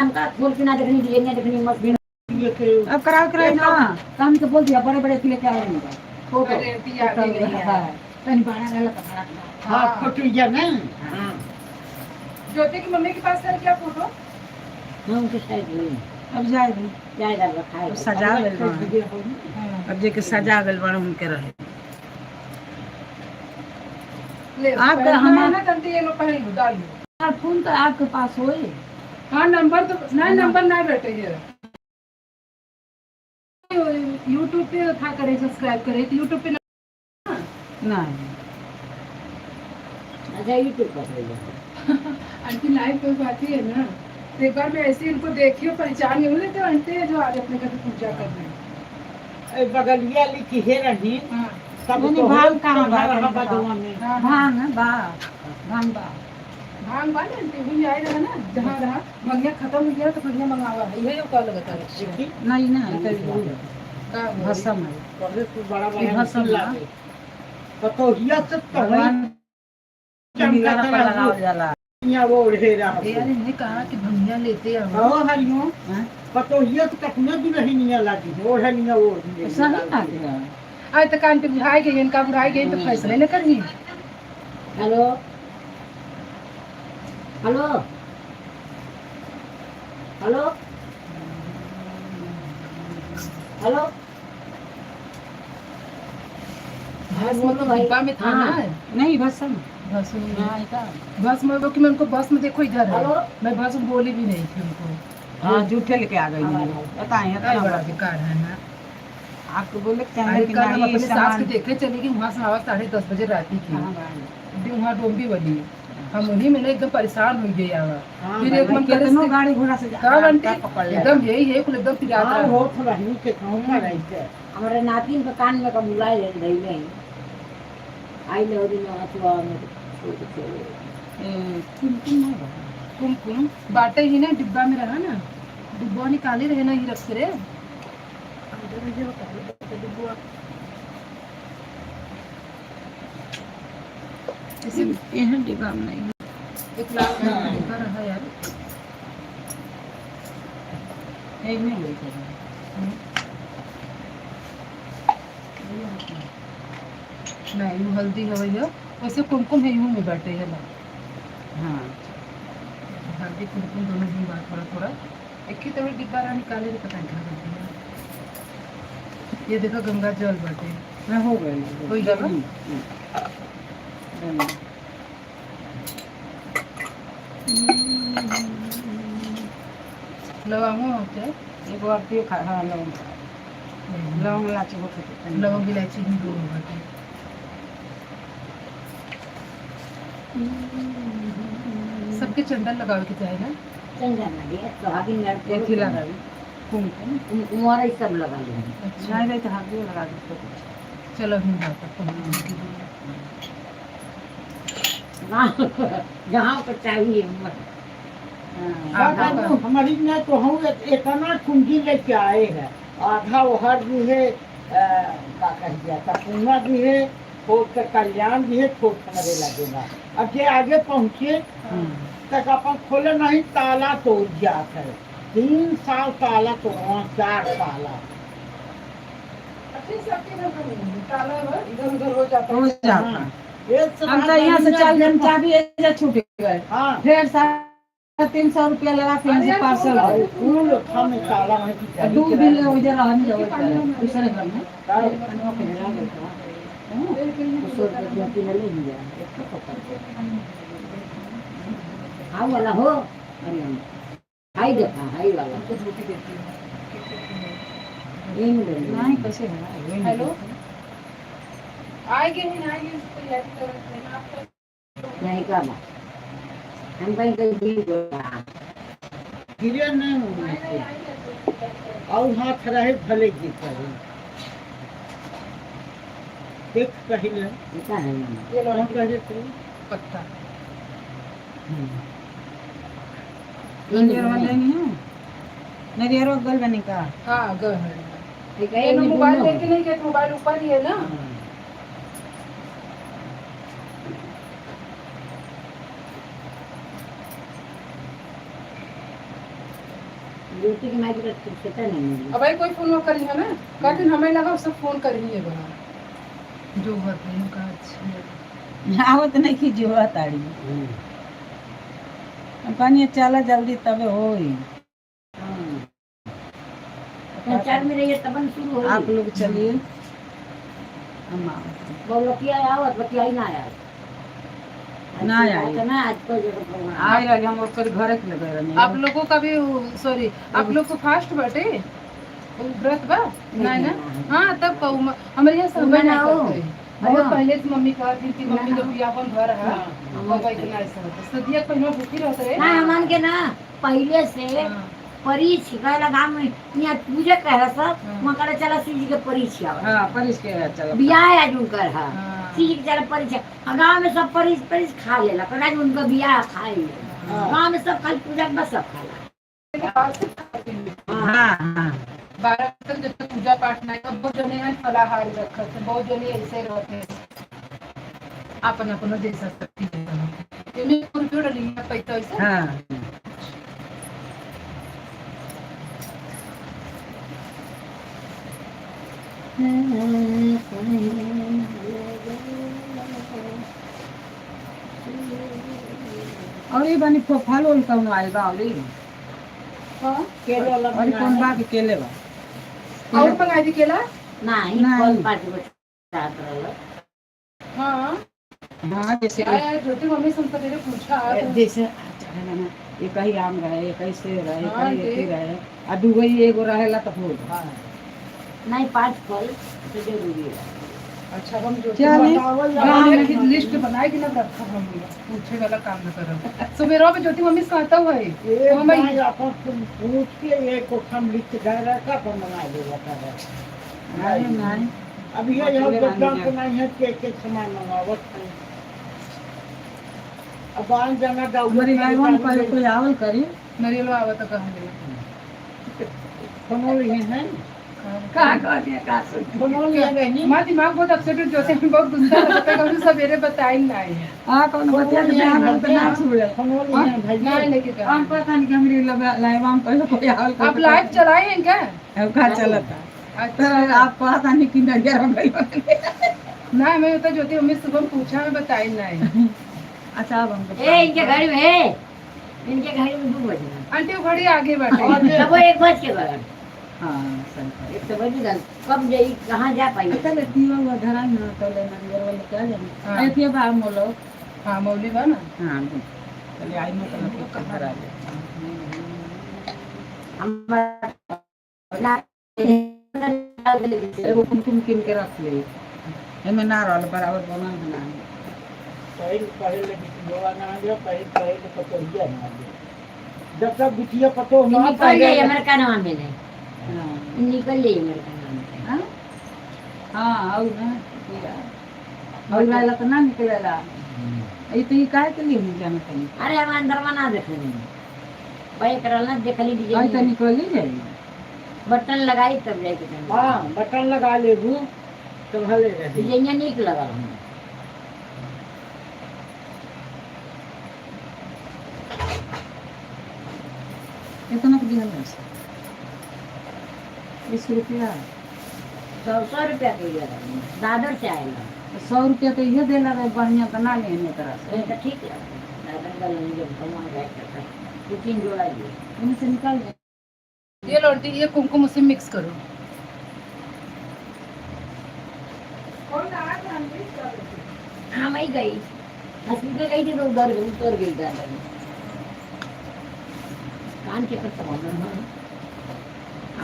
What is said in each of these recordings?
हमका खोल के ना देखनी दिए ना देखनी मत ये अब कराओ कराई ना। काम तो बोल दिया बड़े बड़े लेके आए नहीं फोटो। अरे आंटी याद ही नहीं है। तनी बड़ा रहला तो बड़ा। हाँ फोटो या नहीं। हां। ज्योति की मम्मी के पास है क्या फोटो? हम के शायद नहीं। अब जाए दे। जाए दाल खाए। अब सजा गइल बा। अब जे के सजा गइल बा उनके रहे। ले आपका पहनना है हमार- ना आंटी, ये लो पहन लो, डाल लो। फोन तो आपके पास होए। हाँ नंबर तो नहीं, नंबर नहीं बैठे ये यूट्यूब पे था करे सब्सक्राइब करे तो यूट्यूब पे। नहीं। अच्छा यूट्यूब पर हो जाए। आंटी लाइव पे बात ही है ना, तो एक बार मैं ऐसे ही इनको देखी और पहचान गई, बोले तो आंटी है जो आज अपने घर पे पूजा कर रहे हैं। ए बगलिया लिखी है रही। हाँ। सब नहीं, तो भांग कहाँ बा? रहा बदवा में। हाँ हाँ। भांग बा, भांग बा। भांग बा ना आंटी, वही आए रहा ना जहाँ रहा भंगिया खत्म हो गया तो भंगिया मंगावा है, यही का लगता है। देखी नहीं ना, तो का हो? भसम है। पहले तो बड़ा ये बड़ा भसम मशीन ना। लागे पतोहिया से तो भगवान चमका पर लगावल जाला। यहाँ वो ओढ़े रहा। यार इन्हें कहा कि भंगिया लेते हैं। हो हरिओम। हाँ? पतोहिया से कखनो दुल्हनिया लागी ओढ़निया ओढ़। सही बात है। आज तक आंटी बुढ़ाई गई, इनका बुढ़ाई गई तो फैसले न करही। Hello hello hello hello. भस्म तो डिब्बा में था ना। हाँ। नहीं भसम। भस्म। हाँ का। भस्म वो कि मैं उनको भस्म देखो इधर है। हेलो। मैं भस्म बोली भी नहीं थी उनको। हाँ झूठे लेके आ गई बताएं। इतना इतना बड़ा बेकार है ना। आपको बोले अरे चाहे कि कल हम नहीं अपने सास के सामान देखे चली गई वहाँ से आवाज 10:30 बजे रात की। हाँ, भाई। वहाँ डोंबी बनी हम उन्हीं में ना एकदम परेशान हो गए यहाँ। हाँ, फिर एक मन करे कितनो गाड़ी घोड़ा से तब आंटी पकड़ ले। एकदम यही है कुल एकदम पिरात हाँ रहा। होत रही के कहूँ रही के। हमारे नातिन के कान में का बुलाए ले रही नहीं आई ले दिन अथवा में छोड़ के चले। ए, कुमकुम नहीं बा। कुमकुम बाटे ही ना डिब्बा में रहा ना, डिब्बा निकाले रहे ना ही रख रे डिब्बा इसी एहन डिब्बा में नहीं। एक लाल कलर का डिब्बा रहा यार। ए, नहीं होई करे। नहीं यूं हल्दी है भैया, वैसे कुमकुम है यूं में बैठे है ना। हाँ। हल्दी कुमकुम दोनों ही बात थोड़ा थोड़ा एक ही तरह डिब्बा रहा निकाले रे, पता नहीं क्या करते हैं। ये देखो गंगा जल बाटे। हाँ, हो गई। हो गया बा? हम्म। लवंगो होते हैं। एगो आरती खा। हाँ लौंग, लौंग इलायची हो के। लवंग इलायची ही दो बाटे। सबके चंदन लगावे के चाहे ना। चंदन ना दिए सुहागिन लड़के एथी लगावी कुमकुम। कुंवारा ही सब लगा ले। अच्छा। नहीं रही तो हाथ लगा दो। चलो हम बात जहाँ पर चाहिए मत। हाँ। हाँ, बाबू, हमारी ना तो हम इतना कुंजी लेके आए हैं, आधा ओहर भी है, का कह जाता पूना भी है, छोट का कल्याण भी है, छोट हमारे लगेगा। अब जे आगे पहुँचे तक अपन खोले नहीं, ताला तोड़ जात है। 3 साल ताला तोड़वा, 4 ताला। अच्छा सबके घर में ताला इधर उधर हो जाता हो है। जाता। हाँ, एक हम तो यहाँ से चल हम चाबी ऐसे छूट गए। हाँ। फिर 350 रुपया लगा के यहाँ से पार्सल और गए। फूल हम ताला है कि और दू बिल उधर रहने जाओ दूसरे घर में। सौ रुपये ज्योति में ले लिया एक तो पकड़ के हाँ वाला हो अरे हाई देखा हाई वाला। उनको झूठी देती हूँ। यही में ले लिया। नहीं कैसे है। हेलो आएंगे ही आएंगे, तैयारी कर रहे हैं आप। नहीं का बात हम कहीं कहीं गिर गया। गिरे नहीं होने से। और हाथ रहे भले गिर करे, देख पहले। ऐसा है नहीं। ये लो। कौन कहे तू? पत्ता। नरियर वाले नहीं है, नरियर गल बनी का। हाँ गए हैं। ठीक है। ये लोग ये मोबाइल दोनों। लेके नहीं गए थे, मोबाइल ऊपर ही है ना। ज्योति के माई के फुर्सत नहीं मिली। अब भाई कोई फोन वो करी है ना, कहते हमें लगा सब फोन करी है बड़ा जो घर पे का अच्छी आवत नहीं की जुआ ताड़ी। पानी चला जल्दी तबे होई। चार में रहिए तबन शुरू हो। आप लोग चलिए, हम आवत हैं। बतिया आवत बतियाई ना आया ना आई। तो ना आज कोई जगह प्रोग्राम। आए रहे हम ओकर घरे के लगे रहे। आप लोगों का भी, सॉरी, आप लोग को फास्ट बटे वो व्रत बा ना ना? हाँ, तब कहूँ हमारे यहाँ सब ना ना हो। करते। बहुत पहले से मम्मी कहती थी, मम्मी जब बियापन घर है बाबा इतना ऐसा होता सदिया पहले भूखी रहते रहे। ना हमन के ना पहले से हाँ। परी छिकाला गाँव में यहाँ पूजा कर सब हाँ। मकर चला शिव जी के परी छियावा। हाँ, परिस के चलो। बियाह आज उनकर है। हाँ। शिव जी के चला परी छिया। और गाँव में सब परी परी खा लेला, पर आज उनका बियाह खाए। गाँव में सब खाली पूजा के बाद सब खाला। हाँ हाँ। 12 तक जब तक पूजा पाठ नहीं हो, बहुत जने हैं फलाहार रखत हैं, बहुत जने ऐसे रहते हैं अपन अपन जैसा शक्ति है। एमे कुरकुर डली है पैसा ऐसे। हाँ। और ये बनी फल उल कौन आयल बा और हां केला और लग कौन बा के केले बा? और मंगाई दी केला। नहीं नहीं। फल पाँच गो चाहत रहल। हां। हाँ, जैसे आया ज्योति मम्मी से सवेरे पूछा तो जैसे चढ़ेला ना, एक ही आम रहे, एक ही सेब रहे, एक हाँ, ही अथी देख। रहे आ दूगो ही एगो रहेला तो हो। हाँ। नहीं, पाँच फल तो जरूरी है। अच्छा, हम ज्योति चले। बतावल गाँव गाँव में में लिस्ट बनाए कि ना रखा, हम पूछे वाला काम न करब। सवेरे में ज्योति मम्मी से कहता हुआ है एक तो हम बार अपन पूछ के एक हम लिख के रखा अपन मंगा लेगा है। नहीं नहीं। अब ये अकेले हम बानी दुकान जा। से नहीं है के के सामान मंगावत हैं। अब आन जाना दाऊ हमारी भाई बहन पहले कोई आवल करी। नारियल आवत कहले। फोन लिए हैं। का कहलिए का सुन? फोन लिए नहीं। माँ दिमाग बहुत अपसेट हो, ज्योति हमें बहुत गुस्सा लगता है, कभी सवेरे बताई नहीं। हाँ, कौन बतिया के बिहान होल तो ना छुड़े। फोन लिए हैं भाई। नहीं लेके गए। हम पता नहीं कि हमारी लाइव में पहले कोई आवल करी। आप लाइव चलाए हैं क्या? अब का चलता। अच्छा। तो आप पता नहीं कि नजर हम गइल। ना मैं तो ज्योति मम्मी सुबह पूछा, हमें बताई नहीं। अच्छा, अब हमको ए इनके घर में, इनके घर में 2 बजे। आंटी, वो घड़ी आगे बढ़े। तब वो 1 बज के गए। हाँ, सही बात। एक तो बज गए, कब जाई कहाँ जा पाई? अच्छा ले दीवा हुआ धरा ना तो ले नंबर वाले क्या जाने। हाँ। ऐसे बा मोलो। हाँ, मौली बा ना। हाँ, चलिए आई मत ना कुछ धरा ले। हमारा एगो कुमकुम किन के रख ले, एमे ना रहल बराबर बनल बना। पहले पहले बिटिया ना लियो, पहले पहले पतोहिया ना लियो, जब तक बिटिया पतो ना निकल जाए अमेरिका नाम में नहीं। हाँ। निकल जाए अमेरिका नाम में। हाँ हाँ, और ना और वाला तो ना निकलेला। ये तो ये काहे के लिए हम जानत नहीं। अरे हम अंदर में ना देखे नहीं भाई करल ना देखली अरे तो डिजाइन। निकल ही जाए। बटन लगाई तब जाके जाने। हाँ, बटन लगा लेबू तो भले रही। डिजाइन निक लगल हम। इतना के दिहल है 20 रुपया। सौ सौ रुपया के लिया दादर से आएगा। तो 100 रुपया तो ये देला रहे, बढ़िया तो ना लेने तरह से। तो ठीक है, दादर का लेंगे जब कमा जाए करता 2-3 जोड़ा दिए। इनमें से निकाल दे। ये लो आंटी, ये कुमकुम उसे मिक्स करो। हाँ, मैं गई हॉस्पिटल गई थी तो उधर उतर गई दादर में। कान के पर प्रॉब्लम है,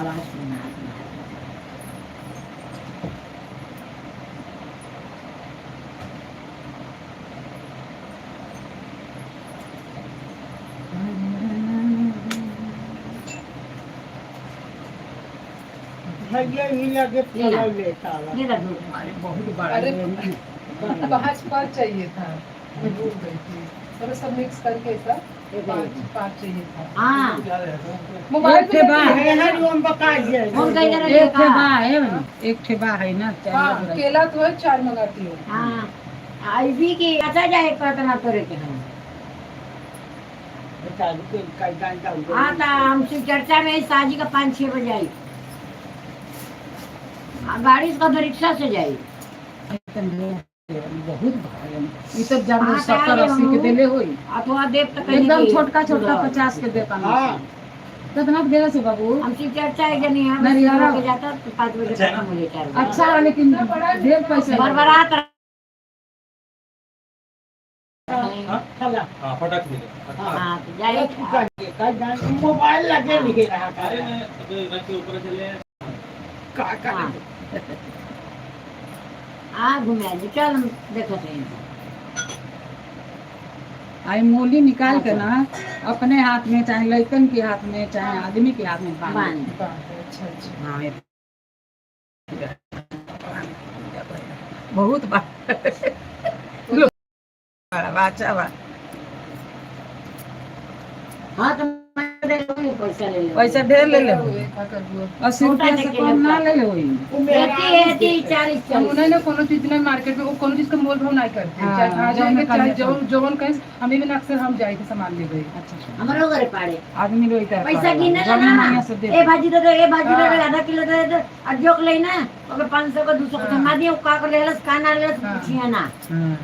आवाज सुनना सुनना। भैया ही लगे फल लेता आवा। ये रख दो। अरे बहुत बड़ा। अरे पाँच पाँच चाहिए था, मैं भूल गई थी। चलो, सब मिक्स करके ऐसा पाँच पाँच चाहिए था। हाँ। मोबाइल एक ठे बा। हे हरि ओम बताइए। फोन कहीं जरा एक ठे देखा। बा है, एक ठे बा है ना चार हाँ लोग रहे। केला तो है, चार मंगाती हूँ। हाँ, आई भी की अच्छा जाए कतना तोरे के हम। बेचारी के कई जान। हाँ तो हम शिव चर्चा में साजी का 5-6 बजे आई। हाँ, गाड़ी से तो रिक्शा से जाई। बहुत भारी ई सब जान हाँ, 70 तो 80 के देले होई। अथवा देव तो कहीं एकदम के छोटका छोटका उधर। 50 के देता। हाँ। कितना के देला से बाबू? हम शिव चर्चा एक जनी हम नरियरा। के जाता तो 5 बजे अच्छा है ना? खत्म हो जाए, 4 बजे। अच्छा है, लेकिन ढेर पैसा। बरबरात। चला। हाँ, फटाक मिले। हाँ तो जाए। कई जान मोबाइल लगे नहीं रहा। अरे मैं अभी रख के ऊपर चले। का का। हाँ आ घूमे जी, चल हम देखते हैं। आई मूली निकाल के ना अपने हाथ में, चाहे लड़कन के हाथ में, चाहे आदमी के हाथ में बांध। बांध। अच्छा अच्छा। हाँ, बहुत बा लो, बड़ा अच्छा बा। हाँ तो मैं दे लूंगी, पैसा ले लो। पैसा ढेर ले ले। का करबू? 80 रुपया से कम ना ले ले वही। एती एती 40 हम 40। उन्हें ना कोनो चीज ना मार्केट में वो कोनो चीज का मोल भाव नहीं करते। हाँ, चाहे कहाँ जौन जाएंगे, में चाहे कर जौन जौन कहें हमें भी अक्सर हम जाए के सामान ले गए। अच्छा। हमारो घरे पाड़े। आदमी लोग इधर पैसा गिने जौन ना। बढ़िया से दे। ए भाजी दे दो, ए भाजी दे दो, आधा किलो दे दो और जोक लेना ओके 500 का 200 का थमा दिए, का कर लेलस का ना लेलस। हाँ। पूछिया ना। हाँ।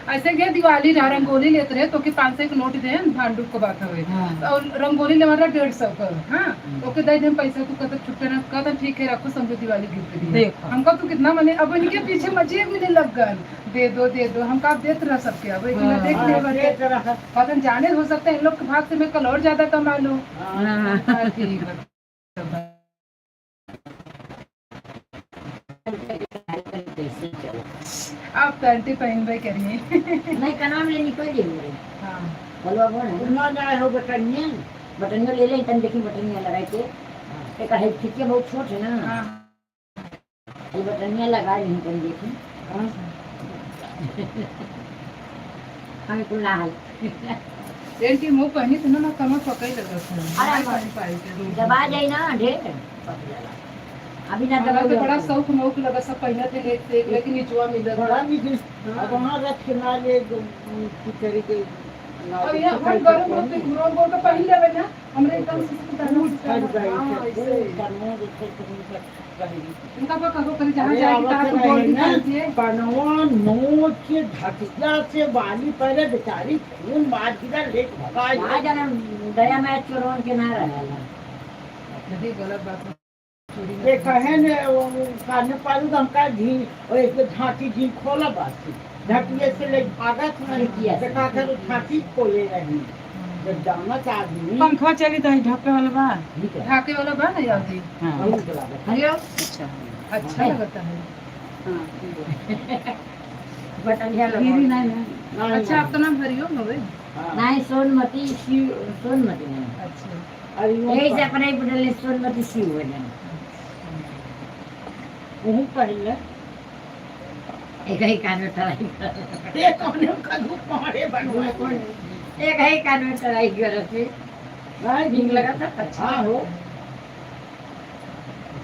ऐसे गया दिवाली रहा, रंगोली लेते रहे तो कि 500 के नोट दे भांडुप को बात हुए। हाँ। और रंगोली ले रहा 150 का। हाँ, ओके दे दे पैसा, तू कहता छुट्टे ना, कहता ठीक है रखो, समझो दिवाली गिफ्ट दी। देखो। हमका तू कितना मने अब इनके पीछे मजे मिले लग गन, दे दो दे दो, हमका आप देते रह सबके, अब एक हाँ। देख ले बाटे। देख रहा। कहतन जाने हो सकता है इन लोग के भाग से मैं कल और ज्यादा कमा लूं। हाँ। हाँ, ठीक है। कैसे चलो। आप पैंटी पहन भाई करिए। नहीं कनाम ले निकल जी मेरे। हाँ। बोलवा बोल है। ना जाए हो बटनिया। बटनियो ले ले तन देखी, बटनिया लगाए के एक है खिड़की बहुत छोट है ना। हाँ। ये बटनिया लगा ली तन देखी। हमें कुल ना हाल। एंटी मुंह पहनी तो ना कमर पकड़ लगा था। अरे नहीं पाई के। दबा जाए ना ढेर पक जाला। अभी ना हमरा दबा तो बड़ा शौक मौक लगा, सब पहना थे एक से एक, लेकिन निचवा मिलत। बड़ा निकल अब वहाँ रख के ना ले की तरीके। अब ये हम गरम होते रोल बोल के पहन लेवे ना हमरे एकदम फट गई। हाँ, ऐसे। गई। उनका पर कहो कहीं जहाँ अरे जाए आवत तहाँ तो बोल रहे भी ना, दीजिए। बनवा नोच के ढकिया से वाली पहले बेचारी खून मार गिरा लेट भगा। आ जाना दया में चोरवन के ना रहेला। नहीं गलत बात है, चोरी ना ये कहे ने वो काने पालू तो हमका घी और एक झांकी घी खोला बात झटिए से ले भागत नहीं किया। देखा कर झांकी खोले रही जब जाना आदमी। पंखवा चली तो ढपे वाला बा। ठीक है। ढाके वाला बा ना यार जी। हाँ। बहुत लागत। हरिओम। अच्छा। अच्छा लगता है। हाँ। बटनिया गिरी लगा। नहीं ना। नहीं, अच्छा, आपका नाम हरिओम हवे? हाँ। नहीं, सोनमती शिव, सोनमती नहीं। अच्छा। अरे वो यही से अपने ही बदले सोनमती शिव हो जाए। वो पहले एक ही कान में तराई कर। ये कौन का धूप मारे बनवा कौन। एक ही कान में तराई कर से नहीं। भींग लगा था अच्छा। हाँ हो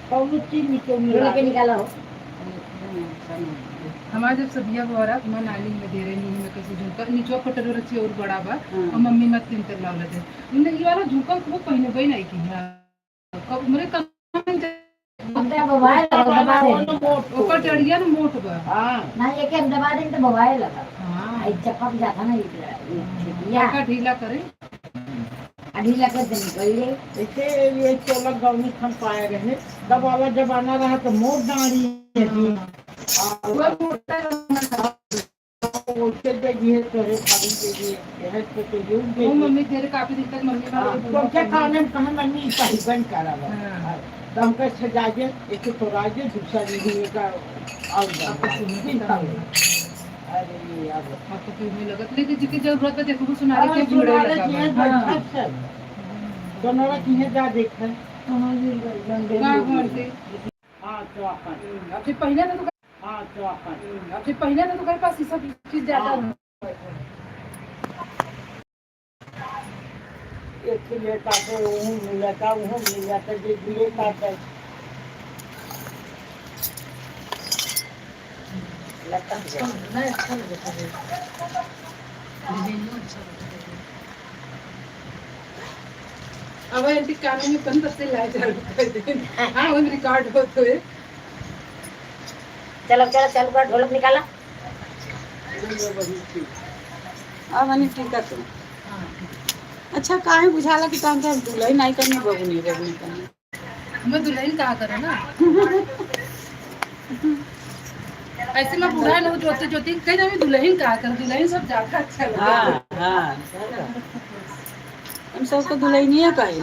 कौन चीज नीचे बोल के निकाला हो। हमारे जब सबिया हो रहा मैं नाली में दे रहे नींद में कैसे झुमका नीचवा पटरो रची और बड़ा बा। हाँ। और मम्मी मत तीन तर लावले थे उन्हें ये वाला झुमका वो पहने गई नहीं की हाँ कब मेरे कम हम तो मोबाइल लगा दबा दे। ऊपर चढ़िया ना मोट बा। हाँ। ना ये के हम दबा दें तो मोबाइल लगा। हाँ। आई चपक जाता ना ये ये का ढीला करे। ढीला कर दे निकल ले। ऐसे ये चोला गाँव हम पाए रहे तब वाला जमाना रहा तो मोट दाढ़ी थी। वो मोटा। उसके दे दिए तोरे भाभी दे दिए यह तो तो यूं दे वो दिए। मम्मी तेरे काफी दिन तक मम्मी हाँ, तो क्या खाने में कहा मम्मी पहिबन करा हाँ। तो हमका सजा दे एक तो दे दूसरा दीदी का और अरे ये अब आपको क्यों में लगत लेकिन जी की जरूरत है देखो सुनारे के जुड़े सोनारा लगा की है बा। बैठा सब सोनारा की है जा देखे। का घंटे। हाँ तो अपन अब फिर पहले ना तो हाँ तो अपन अब फिर पहले ना तो घर पास ये सब चीज ज्यादा हाँ। एक लेटा तो वो मिल जाता वो मिल जाता जे दिए काटे। लटक गया। नहीं अच्छा लगता है, डिजाइन अच्छा लगता है। अब आंटी कानून में पंद्रह से लाए चालू कर दे। हाँ, वो रिकॉर्ड होते हुए। चलो चलो, चालू कर, ढोलक निकाला। अब हनी टीका तो अच्छा काहे बुझाला कि तहन के दुल्हन नहीं करनी, बबुनी बबुनी करनी। मैं दुल्हन कहा करो ना, ऐसे मैं बुढ़ा ना जोते जोते कहीं ना, दुल्हन कहा करो, दुल्हन सब ज्यादा अच्छा लगता है। हाँ हाँ, हम सबको दुल्हनिया कहे।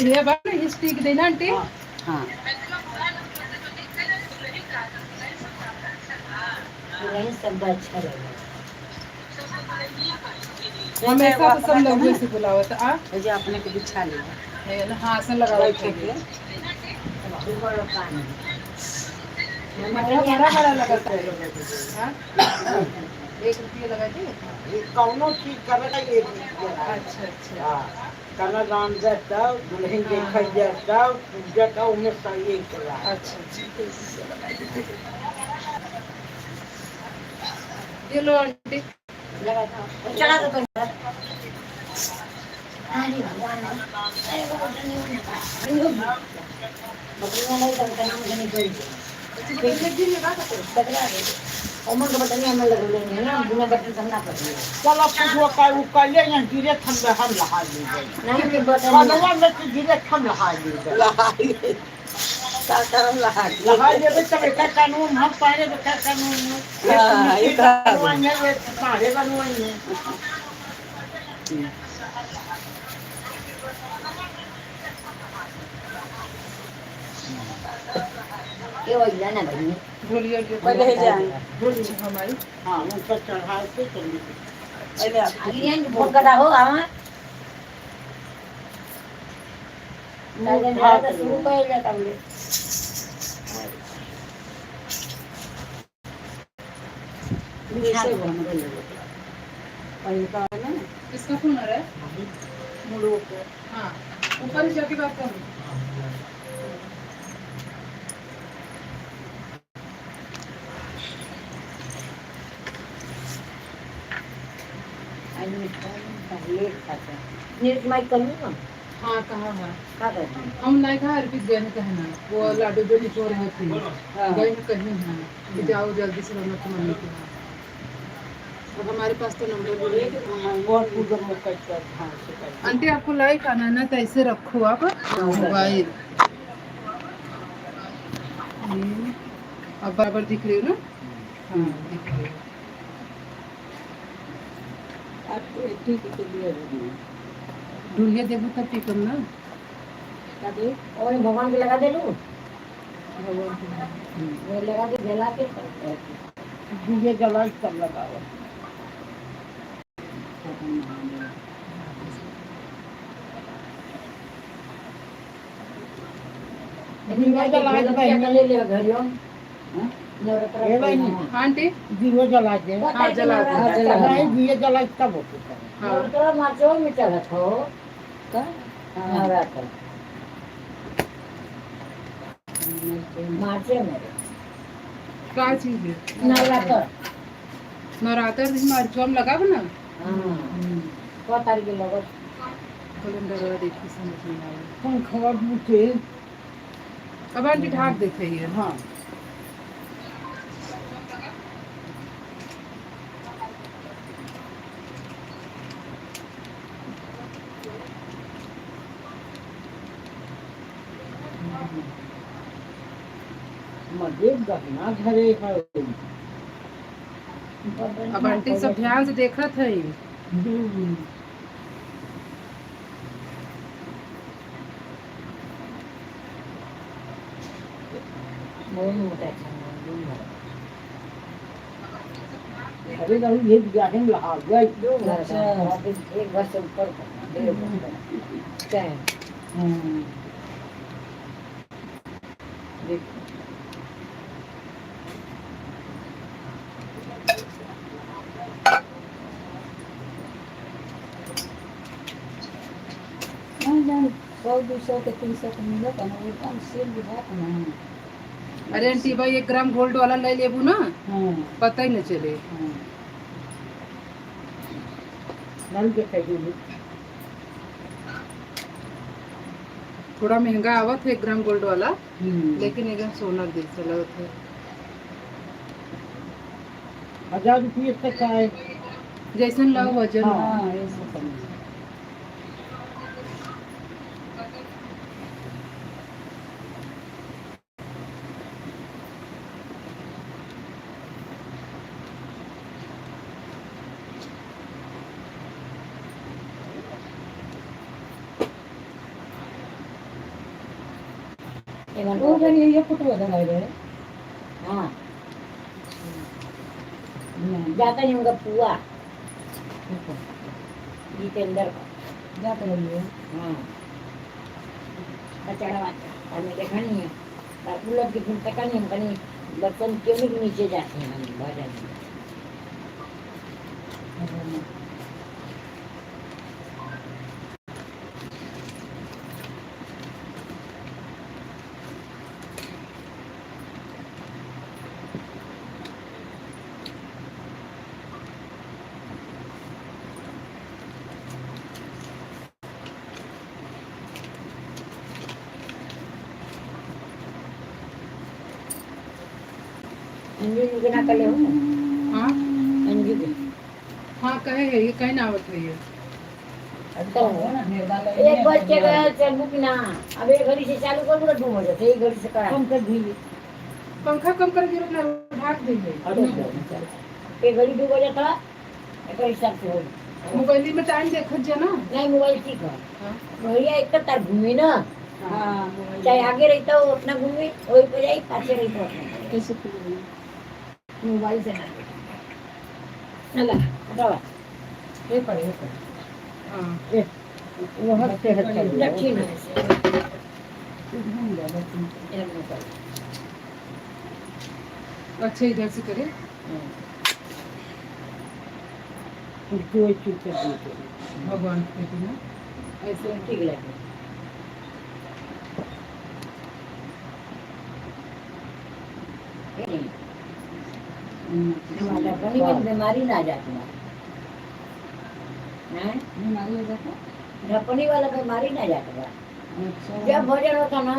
ये बात नहीं हिस्ट्री की देना आंटी। हाँ। दुल्हन शब्द अच्छा लगा। हमेशा तो सब लोग ऐसे बुलावत आ। जे अपने के बिछा ले। है ना, हाँ, आसन लगाओ। बैठे के। ऊपर कान। बड़ा बड़ा बड़ा लगाता है। हाँ? 1 रुपये लगा दे। ये कौनो चीज करेगा 1 रुपया। अच्छा अच्छा। हाँ, कन्यादान जाता, दुल्हन देखा जाता, पूजा का उन्हें सही एक रहा। अच्छा अच्छा, ये लो आंटी। लगा दो, चढ़ा दो तो। अरे भगवान, अरे वो बटन नहीं होता। बकरियां नहीं करता ना मुझे नहीं कोई। बकरा दे। ओमन के बटन हमें लग लेंगे ना, बिना बटन सब ना कर दिया। चलो पूछो का वो कर ले यहाँ गिरे थम हम लहा ले गए। नहीं कि बटन। कलवा में से गिरे थम लहा ले गए। लहा का करम लहा। लहा ले तब एक कानून हम पारे तो का कानून हाँ, है ये तो है। कानून है वे पारे कानून है। ये वही ना भाई। ढोलिया के पहले ही जाए। हमारी हाँ, उनका चढ़ा के चली। पहले आप। आगे फोन करा हो आवा शुरू कर जाता बोले। ऐसे बन पहले का ना। किसका फोन आ रहा है? मुड़ो को। हाँ, ऊपर ही जाके बात करो। लेट खाते हैं। नीट माइक कर लूँ ना? हाँ, कहाँ है? क्या करते हैं? हम नहीं कहा, अर्पित गए हैं कहना, वो लाडू जो निचो रहे थे। हाँ। गए हैं कहीं हैं कि जाओ जल्दी से मम्मी की मम्मी के यहाँ। अब हमारे पास तो नंबर भी नहीं है। और पूजा में कर ध्यान से कर। आंटी, आपको लाइट आना है ना, तो ऐसे रखो आप मोबाइल। ये, अब बराबर दिख रही हो ना? हाँ, दिख रही हो। आप ठीक के लिए। ढूंढिए देखो तब टिकम ना। का दे। और भगवान के लगा दे लूँ। भगवान के। वो लगा के जला के। दिए जला तब लगाओ। लेकिन ले ले घर ए बहनी। हाँ आंटी। दियो जला के। हाँ, जला दे। हाँ, जला दे। नहीं, दिए जला तब होते हैं। हाँ। नवरात्र मार्चो में चलत हो। का। नवरात्र मार्चे में। क्या चीज है? नवरात्र। नवरात्र भी मार्च में लगा ना। हाँ, कौ तारीख के लगत? कैलेंडर वाला देखी, समझ में आया। पंखवा बूटे। अब आंटी ढाक देते ही है। हाँ। मजे गहना घरे है। अब आंटी सब ध्यान से देखत है। बहुत मोटा अच्छा है। अरे नहीं, ये बियाह में लहा गई। दो घर का, एक घर से ऊपर का, डेढ़ घर का। क्या है? देखो। नहीं जान 100 200 के 300 के मिलत है ना, एकदम सेम बुझात ना। अरे आंटी भाई, 1 ग्राम गोल्ड वाला ले लेबू ना, हाँ। पता ही न चले। हाँ। नल के कही। थोड़ा महंगा आवत है 1 ग्राम गोल्ड वाला, लेकिन एकदम सोना जैसा लगत है। 1000 रुपये तक आए। जैसन लव वजन। हाँ। हाँ, ऐसे समझ। वो बनी ये फोटो धराए रहे। हाँ, जाता नहीं उनका पुआ जितेंद्र का। जाते रहिए। हाँ, कचड़ा वाचा और मैं देखा नहीं है पर उलट के फिर तका नहीं, हम कहीं बर्तन क्यों नहीं नीचे जाते हैं हम भजन में। अंजू जी के ना कले हो। हाँ। अंजू के। हाँ, कहे है ये, कहीं ना आवत है ये। तो एक बज के गया चलू कि ना, अब एक घड़ी से चालू करूँ तो 2 बजे एक घड़ी से करा। कम कर दिए। पंखा कम कर गिरो ना, ढाक देंगे। अरे, एक घड़ी 2 बजे था, एक हिसाब से हो। मोबाइल में टाइम देखत जा ना। नहीं, मोबाइल ठीक है। हाँ। भैया, एक तो तार घूमी ना। हाँ, मोबाइल। चाहे आगे रहता हो अपना घूमी वही पे जाए, पाछे रहता हो अपना पे। कैसे खुलेगा? मोबाइल से ना अल्लाह हटावा। ये पढ़े, ये पढ़े। हाँ। वहाँ से है चल। दक्षिण है से। घूम जाएगा तुम। इधर मुँह करो। अच्छा, इधर से करे। कुर्सी वही चीज कर दी। भगवान के भी ना ऐसे। ठीक लगे। हमारा बनी में बीमारी ना जाती है। बीमारी हो जाता। ढपनी वाला बीमारी ना जाता बा। अच्छा। जब भोजन होता ना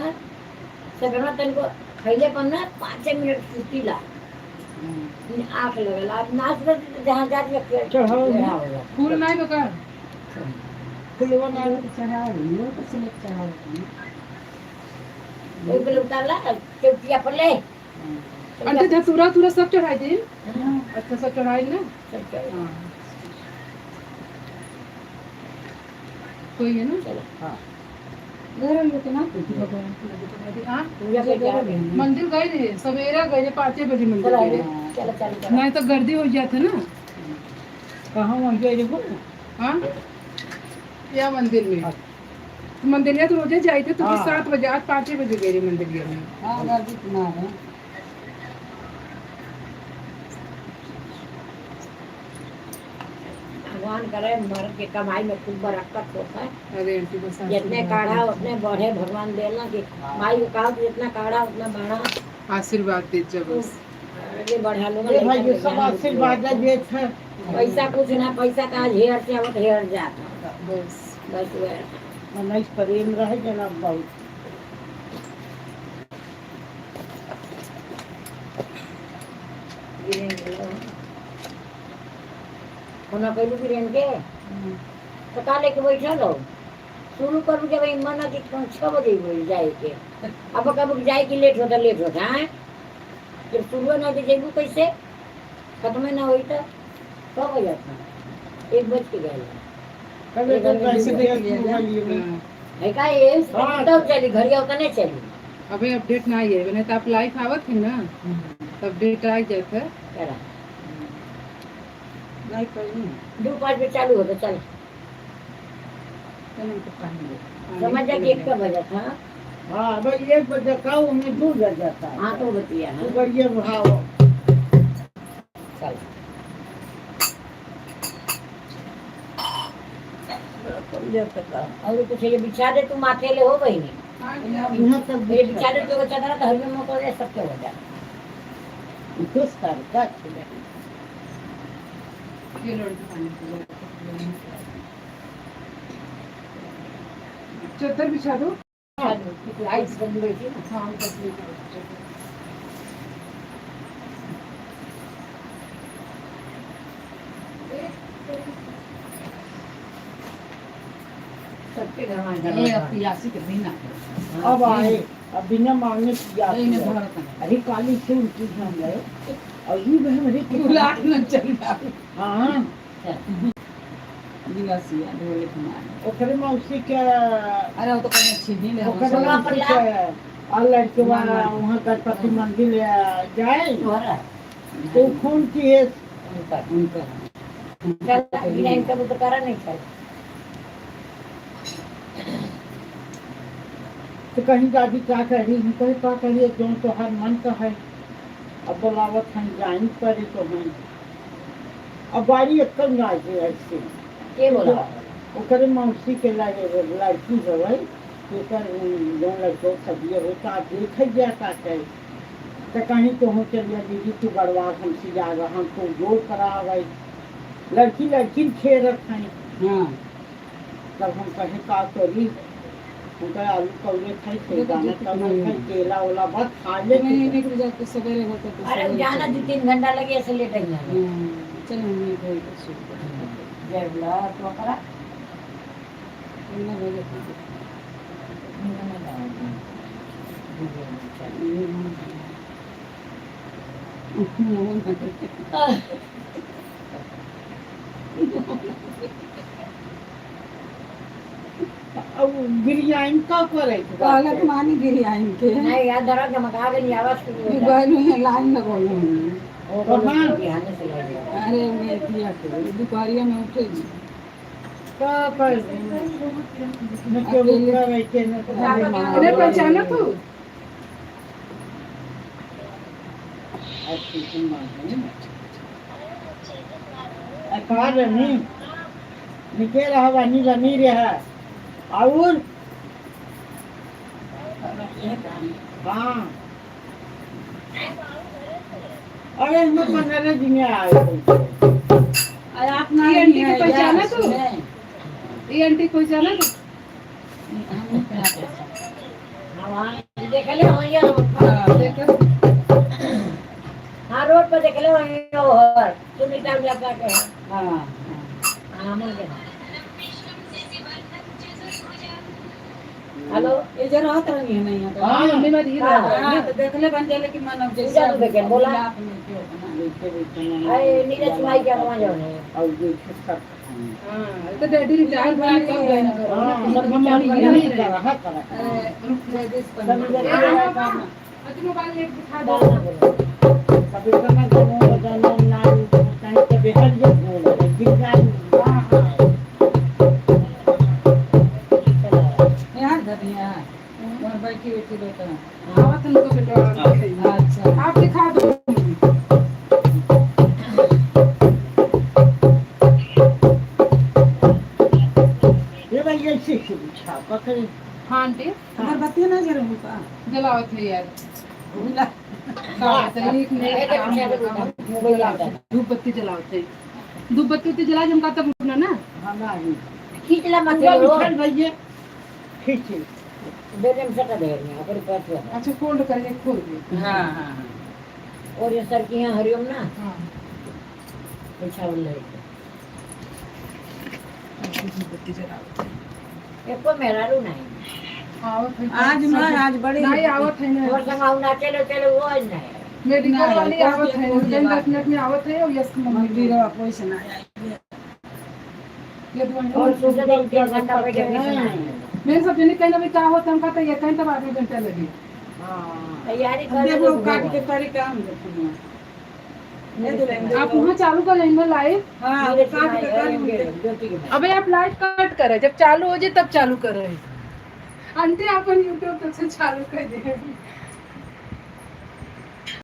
सगळा तनको खैले पण ना 5 मिनट सुस्तीला आँख लगल, अब नाच रहे जहाँ जात व्यक्ति चढ़ाओ ना। फूल नहीं बका। फुलवा ना। चढ़ाओ, ये तो सिलेक्ट चढ़ाओ। ओइ पे उतारला चौकिया पर ले। अंटे धतूरा तुरा सब चढ़ाई दे। हाँ, अच्छा, सब चढ़ाई ना। सब चढ़ाई। हाँ, कोई है ना। चलो। हाँ। घर में तो ना। भगवान की नदी तो नदी, हाँ। पूजा के जा रहे हैं। मंदिर गए रहे, सवेरा गए रहे, 5 बजे मंदिर चलो गए रहे। चलो चलो चलो। नहीं तो गर्दी हो जाते ना। कहाँ वहाँ गए रे वो? हाँ, या मंदिर में तो मंदिर तो रोजे जाए थे तो फिर हाँ। 7 बजे, आज 5 बजे गए रहे मंदिर में। हाँ, गर्दी तो ना है। भगवान करे मर्द के कमाई में खूब बरकत होता है। अरे आंटी, बस जितने आशीर्वाद काढ़ा उतने बढ़े, भगवान देना कि माई को कहा कि जितना काढ़ा उतना बढ़ा। आशीर्वाद दे जा बस। आगे बढ़ा लो। ए भाई, ये सब आशीर्वाद ये थे। पैसा कुछ ना, पैसा का आज हेर से आवत हेर जात। बस। बस वह। मनाइस प्रेम रहे जनाब बहुत। होना पहलू गिरेन के तो का लेके बैठल हो, शुरू करू जब मन कि कौन 6 बजे बोल जाए के, अब कब जाए कि लेट होता, लेट होता है। जब शुरू ना तो जेबू कैसे, खत्म ना होई तो कब हो जाता, 1 बज के गए। कभी कभी ऐसे ऐसे देख लिया मोबाइल में। हाँ। है का ये? हाँ। तब चली घड़ी होता नहीं चली। अबे अपडेट ना आई है, मैंने तो आप लाइव आवत है ना तो अपडेट आ जाता है। करा। नहीं, कोई नहीं। 2:05 पे चालू होता, चल। चलो तो पानी दे। समझ जा कि एक कब बजा था। हाँ भाई, 1 बजे का उन्हें दूर रह जाता है। हाँ, तो बतिया तो हाँ। बढ़िया भाव। चल। और कुछ ये बिछा दे तू माथे ले हो बहिनी। यहाँ तक। ये बिछा दे तो चदरा तो हरिओम को दे सबके हो जा। कुछ कर ये लो आंटी, पानी पी लो। चद्दर बिछा दो। लाइट बंद बैठी ना। हाँ, बस लेके आओ चद्दर। सबके घर में ए, अब दरवाजा। पियासी के बिना अब आए, अब बिना मांगने पिया। नहीं नहीं भरत अरे काली से उनकी हम गए और ये वह मेरे गुलाब न चल जाओ। हाँ। गिलासिया ढोले कुमार। ओकरे मौसी के अरे वो तो कहीं छीनी ले ओकरे मौसी के और लड़कवा वहाँ गणपति मंदिर जाए तोहरा तो फोन किए। उनका उनका चल बिना इनका तो करा नहीं चल। तो कहीं दादी क्या कह रही हम कहे क्या करिए जो तो हर मन का है। अब बोलावत हम जाइन पड़े तो हम अब बारी अक्कल ना आए ऐसे। के बोला? ओकरे मौसी के लड़की हवे ओकर जो लड़को सदिए हो ता देख जाता है तो कहीं तो हो चलिए दीदी तू गड़वा हम सिया हम तो जोर करावे लड़की लड़की खेरत हैं। हाँ। तब हम कहे का करी, हम कहे आलू कौले खाई थे दाना कौले खाई केला ओला बस खा ले। नहीं निकल जाते सवेरे होते तो अरे सवेरे जाना चले। 2-3 घंटा लगे ऐसे लेट आई। चलो हमने कोई कुछ जय बोला तो करा। ना भेजे थे। अब बिरयानी का करे के बात कहलक है। मानी गिरी आइन के। नहीं यार दरवाजा मका गई आवाज शुरू हो ये जाए। गइल में लाइन लगौले हैं। वो बोलो बिहाने से लग गया। अरे मैं दिया के दोपहरिया में उठे जी। का कर न के वो करे के न अरे माँ। अरे पहचाना तू? अच्छी तुम कार नहीं निके रहा वानी रनी रहा और हाँ अरे हम 15 दिन में आए थे। अरे आप ना ये आंटी के पहचाना तू? नहीं, ये आंटी पहचाना तू? हम नहीं पहचाना। हाँ वहाँ देख ले वहीं हाँ, देखो। हाँ रोड पर देख ले वहीं और सुनीता लगा के। हाँ हाँ। हाँ मिल गया। हेलो। ये जरा रहत रही है नहीं यहाँ हाँ, मम्मी मेरी हाँ। हाँ, तो देखले बन जाए लेकिन मन अब जैसे पूजा दुबे के बोला। आप नहीं क्यों बना। देखे देखे। अरे नीरज भाई क्या वहाँ जाओ नहीं। और देखे सब खाए। हाँ, तो डैडी रिटायर भइल कब गए ना घर। हाँ, सब हमारी यही तरह तरह। अरे, लेडीज सब पहन। इधर अरे मोबाइल लेके दिखा दो। डालना बोलो। कभी कभी दोनों बजानो नाल कहीं कभी हर जगह बोल बिरयानी। हाँ हाँ। चलो। यहाँ धर यहाँ वहाँ बैठी बैठी रहता है। आवत उनको बेटा। अच्छा। आप दिखा दो। ये भाई ऐसे से बिछा पकड़े। हाँ आंटी। अगरबत्ती ना जरूर का जलावत है यार। भूला। आवत है, एक ए, देखो, क्या देखो, मोबाइल आता है। धूप बत्ती जलावत है, धूप बत्ती उत्ती जला जमका तब उठना ना। हमारी खींच ला मत पूरा लो। बिछल भैया खींच। बेडम सटा दे रही है, अपने पास है। अच्छा फोल्ड करके खोल दे। हाँ हाँ हाँ। और ये सर की यहाँ हरिओम ना हाँ। बिछावल रहे। धूप बत्ती जलावत है। एको मेहरारू नहीं। आवत है। आज ना आज बड़ी नहीं आवत है ना। और संग आऊ ना चलो चलो वो आज नहीं। मेडिकल नहीं, वाली आवत है। कोई 10 बात मिनट में आवत है और यस की मम्मी मंदिर और कोई से ना आया। ये दवाई और सोचा था 3 घंटा पहले कैसे ना आए। मेरे सब जने कहीं ना भी का होता हमका तो ये कहीं तब आधे घंटा लगे। हाँ। तैयारी कर देखो काट के तरीका हम देखो दे दे। आप वहाँ चालू कर लेंगे लाइट। हाँ काट के कर। अबे आप लाइट कट करे, जब चालू हो जाए तब चालू करे। आंटी अपन यूट्यूब तक से चालू कर दे।